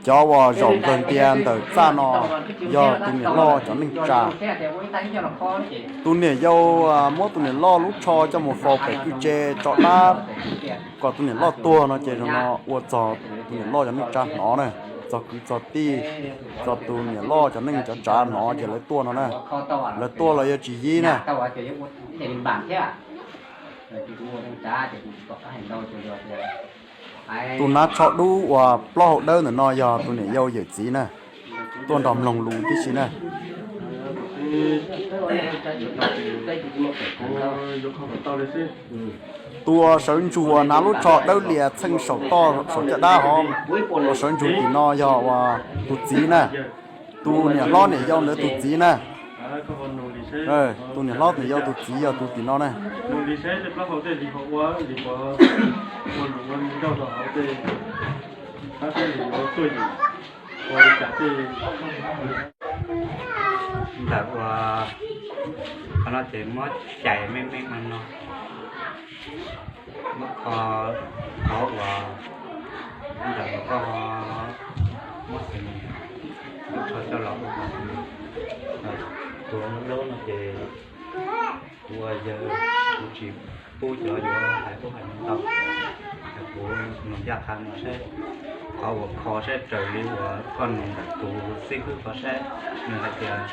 Cov uas zaum nplawg ntia ntawm txaj no yog tus niam loj cov neej tsa. Tus niam yau muab tus niam loj lub tsho coj mus faus pem kwj tse tso dab kom tus niam loj tuag no ces zaum no ua txog tus niam loj cov neej tsa hnov na, txog kwv txog tij, txog tus niam loj cov neej cov tsav hnov ces lawv tuaj no na. Lawv tuaj los yuav tsis yib na. Tus hnav tsho dub uas plaub hau dawb ntawm no yog tus niam yau yawm txiv na, tuaj nrog mloog lus tib si na. Tus uas sawv ntsug uas hnav lub tsho dawb lias txheej saum toj saum caj dab hov, uas sawv ntsug tim no yog uas tus txiv na, tus niam hlob niam yau ntawd tus txiv na. Tus niam hlob niam yau tus txiv yog tus tim no na. Ntawm uas qhov no ces muab cais me me no, muab kho qhov uas ntawm uas koj muab xeem niam lub tsho coj los ua xeem niam. Tus lub no ces kuv ua yawg, kuv tsis pub cov yuav hais pub hais ntau. Kuv nug ncaj qha no saib qhov uas kho saib raws li uas koj nug ntawm tus xib hwb ko saib nws hais tias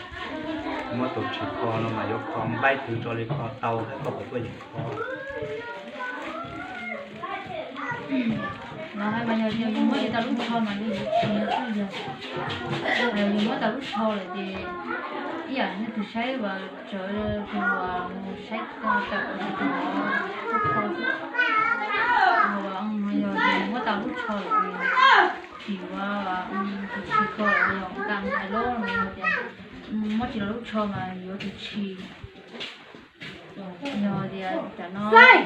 muab tus tshis kho no mas yuav kho npaib twg tso li kho tau thiab koj puas tuaj yeem kho. Los hais mas yog yus muab yus tau lub tsho mas yus yuav tshis xwb yog, yus muab tau lub tsho lawm ces ib yam nej tus saib uas tsawv tus uas mus saib tawm tus uas kho xwb. Yog yus muab tau lub tsho lawm ces tsis yuav tus tshis kho lawm, yog ua nka hais lub no yog tias muab tsis tau lub tsho mas yuav tus tshis. Yog tias cov no txhaum ntau no ces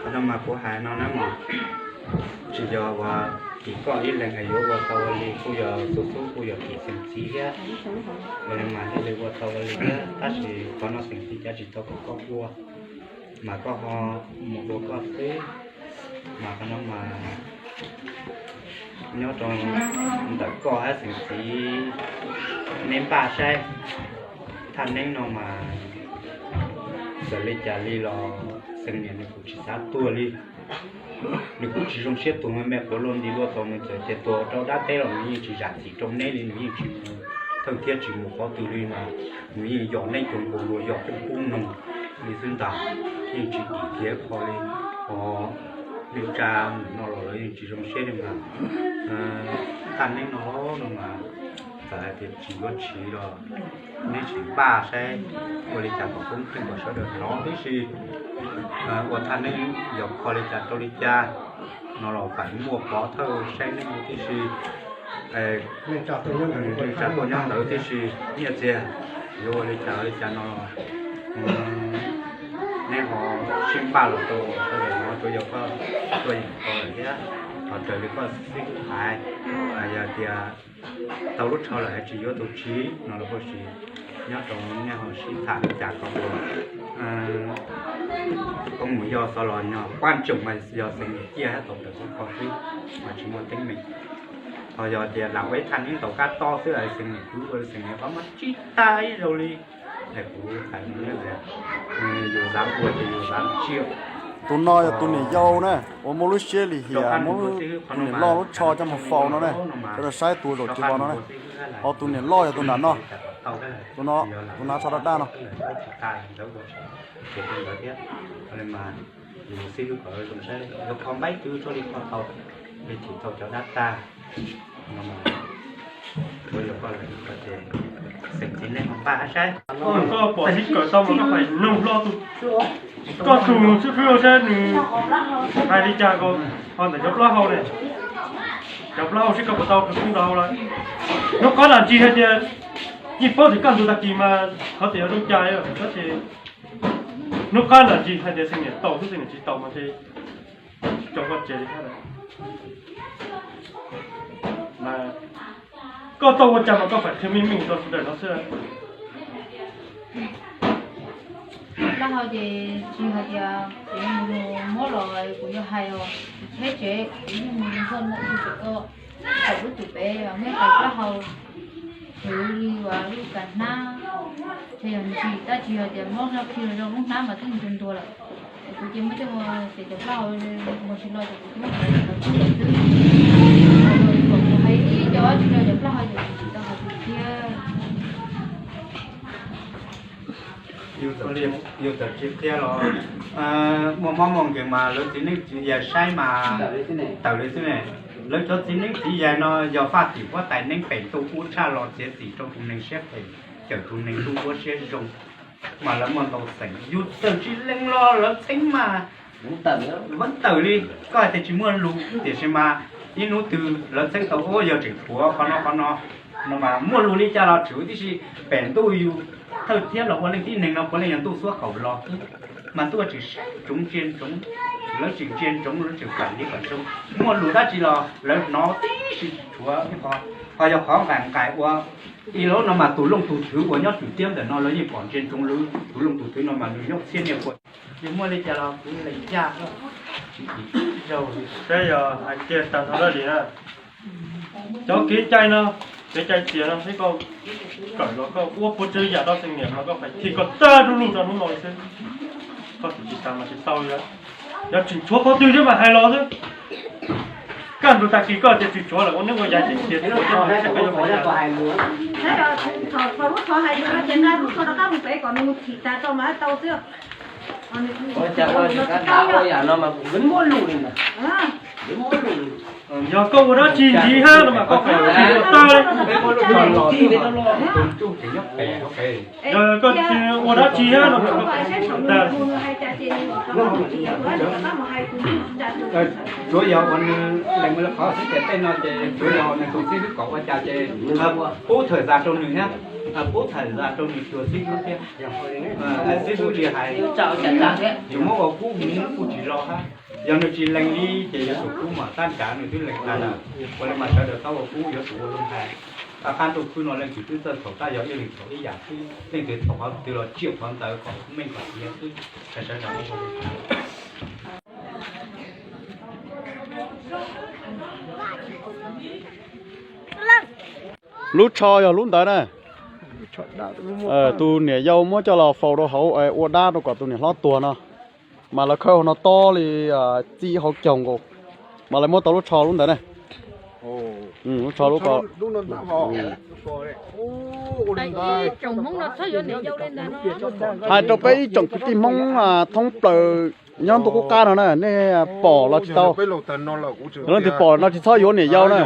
Qhov no mas kuv hais no na mas tsis yog uas tim koj ib leeg es yuav ua tau ua li, kuj yog xub xub kuj yog tim xeem txiv thiab. Ua li mas thiaj li ua tau ua li thiab, tab sis qhov no xeem txiv cav tsis tau kom koj ua, mas koj ho mus ua koj xwb. Mas qhov no mas nyob rau ntawm koj thiab xeem txiv neb npaj saib. Thaj neeb no mas txawm li cas li los xeem niam nws kuj tsis xav tuag li. Nws kuj tsis zoo siab tuag me me quav luaj nti luaj tau, nws txawm tias tuag rau dab teb los nws yeej tsis zam txim rau neb li, nws yeej tsis mus thawj thiab tsis mus qhov twg li mas nws yeej yog neb cov nkaus luag yog pub pub noog li xwb ntag, yeej tsis dim kiag qho li. Os, neej tsa nim no los lawv yeej tsis zoo siab li mas. Thaj neeb no no mas txawm hais tias tsis yuav tshis los neb sim npaj saib ua li cas kom koob tsheej kom sawv daws hnov tib si. Ua thaj neeb yog kho li cas rau li cas no los feem muaj pov thawj saib neeb tib si. Neej tsa tuaj nyob ntawd tib si, nyiaj txiag yuav ua li cas li cas no los neb ho sib npaj los rau sawv daws hnov, tsuav yog koj tuaj yeem kho lawm thiab. Ho raws li koj xib hwb hais, yog tias tau lub tsho lawm es tsis yuav tus tshis no los kuj tsis, nyob rau nej ho sib tham li cas kom ua koob mus yog xov los nyog pab ntsoog mas yog xeem niam ciaj thiab tau raws xub kho xwb, mas tsis muaj teeb meem. Ho yog tias lam ua ib thaj neeb ntaus kab tob xwb es xeem niam twb ua xeem niam qhov muag tsib tag ib zaug li. Es kuv hais no, yus xav ua ces yus xav tsiaj. Tus no yog tus niam yau na uas muaj lub siab lim hiam muab tus niam loj lub tsho coj mus faus no na. Sawv daws saib tus zaum tsis vau no na. Ho tus niam loj yog tus nram no, tus no, tus hnav tsho daj daj no. Yus xib hwb kom zoo saib yuav kho npaib twg tso li kho tau, li thim tau cov dab tag no mas tsuav yog koj lawm ces xeem txiv nej ho npaj saib. Koj pom sib kawm tau mas koj pais noog hlo tus, koj tus xib hwb saib nws hais li cas ko. Ho ntawm cov plaub hau ne, cov plaub hau seb koj puas tau khawv koob rau hauv lawm. Hnub qab nam tsis hais tias yeej paub tias kaj ntug tag kis mas qhov tias zoo cai, tab sis hnub qab nam tsis hais tias xeem niam tau xwb xeem niam tsis tau mas ces tsis tso koj tseg li thiab lawm. Mas Koj tau ua cas mas koj phải qhia meej meej rau sawv daws no xwb. Plaub hau ces tsis hais tias kuv yuav mus muab los kuv yuav hais os, kuv cheb tsev kuv yeej mus nrog no tus pem ko, thaum lub tus pem muab tais plaub hau, kuv li uas lub kav hnab, ces yog ntsis tab sis yog tias muab khi los zoo lub hnab mas twb ntuag ntuag lawm. Kuv ces muab coj mus ces cov plaub hau mus tsis los ces kuv twb muab hais lawv xwb. Kuv hais ib co tsis los cov plaub hau ces kuv tsis tau hais kuv thiab. Yus txawm tsis qhia los muaj mob muaj nkeeg mas lawv txiv neeb txiv yaig saib mas tawm li xwb ne. Lawv cov txiv neeb txiv yaig no yog faj tim huab tais neeb pem ntuj ub tshaj los txiav txim rau tus neeg siab phem, cawm tus neeg ntuj ua siab zoo, mas lawv muaj ntau xeem. Yus txawm tsis lees los lawv txheeb mas vab tawm li. Koj hais tias tsis muaj lus tiam sis mas ib hnub twg lawv txheeb tau ub yog tseem tshuav qhov no qhov no, no mas muaj lus li cas los tseem ua tib si. Pem ntuj yus thawj thiab los ua leej tib neeg no puav leej yog ntuj xuab qaum los xwb, mas ntuj tseem saib ntsoov ntsia ntsoov, lawv tseem ntsia ntsoov lawv tseem pam li pam zoo. Muaj lus dab tsi los lawv hnov tib si tshuav ib qho, ho yog qhov nqaim nqaim ua ib lub no mas tus looj tus thwv uas nyob tsum tiab ntawm no lawv yeej pom ntsia ntsoov lawv tus looj tus thwv no mas nws nyob txhiab niaj pua. Ces muaj li cas los kuv lees yaj, tsis tim zaug li. Saib yog hais kiag tag nrho lawm li na. Cov kev cai no, kev cai tias no saib koj kawm los koj ua puas tsawg yam rau tus niam mas koj pais khi koj tag du lug rau hnub no xwb. Koj tsis tas mas tsis tau li. Yog tseem tshuav qhov twg thiab mas hais los xwb. Kaj ntug tag kis koj tias tsis tshuav lawm ua neeb ua yaig ces tias tsis tshuav thiab mas saib koj yuav hais li cas. Thaum lub tsho hais lus no ces nqa lub tsho rov qab mus pem kom nws thim tas tso mas tau xwb. Ua cas koj tsis kav ua yam no mas kuv muaj lus li ntag. Yog koj ua dab tsi ntxiv hab no mas koj pais ua tag li. Yog koj tsis ua dab tsi hab no mas koj pais ua tag li. Tsuav yog ua nws lees ua li qhov xwb ces tej no ces tsuav yog nws tus xib hwb kom ua cas ces pub thawm zas rau nws thiab, pub thawm zas rau nws tus xib hwb thiab. Xib hwb li hais, tsuas muab ua kub mus kuj tsis zoo hab. Yog nws tsis lees li ces yuav tsum kub mas tab ncav nws twb lees tag lawm. Ua li mas sawv daws txhob ua kub, yuav tsum ua zoo hais. Qab ntuj khwb no leej twg twb txawj txhaum tab yog ib leeg txhaum ib yam xwb, leej twg txhaum qhov twg los tsiaj qhov ntawd kom meej kom tiav xwb. Sawv daws Lub tsho yog lub ntawd na. Tus niam yau muab coj los faus rau hauv ua dab rau kom tus niam hlob tuag no, mas lawv khawb hauv no tob li txij hauv caug nkaus, mas lawv muab tau lub tsho lub ntawd na. Lub tsho lub ko. Hais rau peb ib tsoom kwv tij Hmoob thoob plaws nyob ntuj qub qab no na, nej pom los tsis tau, leej twg pom no tsis txhob yuav niam yau na.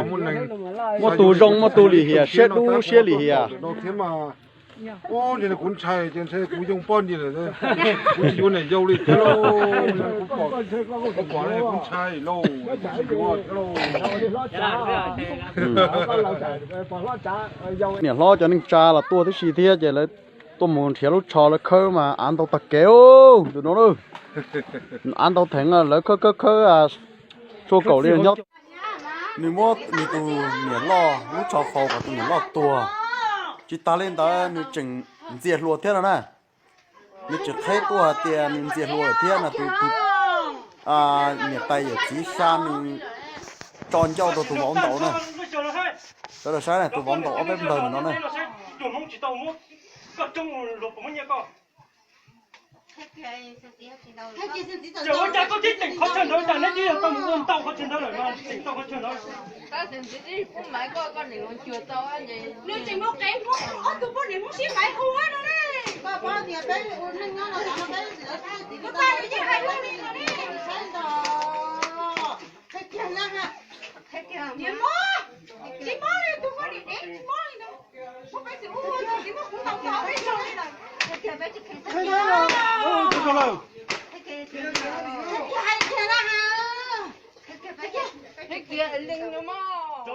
Muaj tus zoo muaj tus lim hiam, siab dub siab lim hiam. Niam hlob cov neej tsa los tuaj tib si thiab ces lawv tuaj mus nrhiav lub tsho lawv khawb mas av ntau tag kev tus no. Av ntau theev lawv khawb khawb khawb sua kaum li nyob. Nws muab nws tus niam loj lub tsho faus kom tus niam loj tuag. Tsis tas li ntawd nws tseem ntxias hluas thiab no na. Nws tseem qheb tuaj hais tias nws ntxias hluas lawm thiab no. Tus niam tais yawm txiv xya nws tso ncauj rau tus vauv ntaus na. Sawv daws saib na, tus vauv ntaus ob peb plawg ntawm no na. Ces ua cas koj tib teem qhov chaw ntawd cas neb twb yog tau mus ua ntau qhov chaw ntawd lawm no, teem tau qhov chaw ntawd. Nws tseem mus qev Hmoob, ob tug poj niam Hmoob sib maiv hu no ne. Niam mob, tsis mob li tus poj niam dev tsis mob li ntawd. Muab peb tsis ua tsis muab kuv ntaus tau peb tsis li lawm. Hais kiag na, hais kiag leej no mog.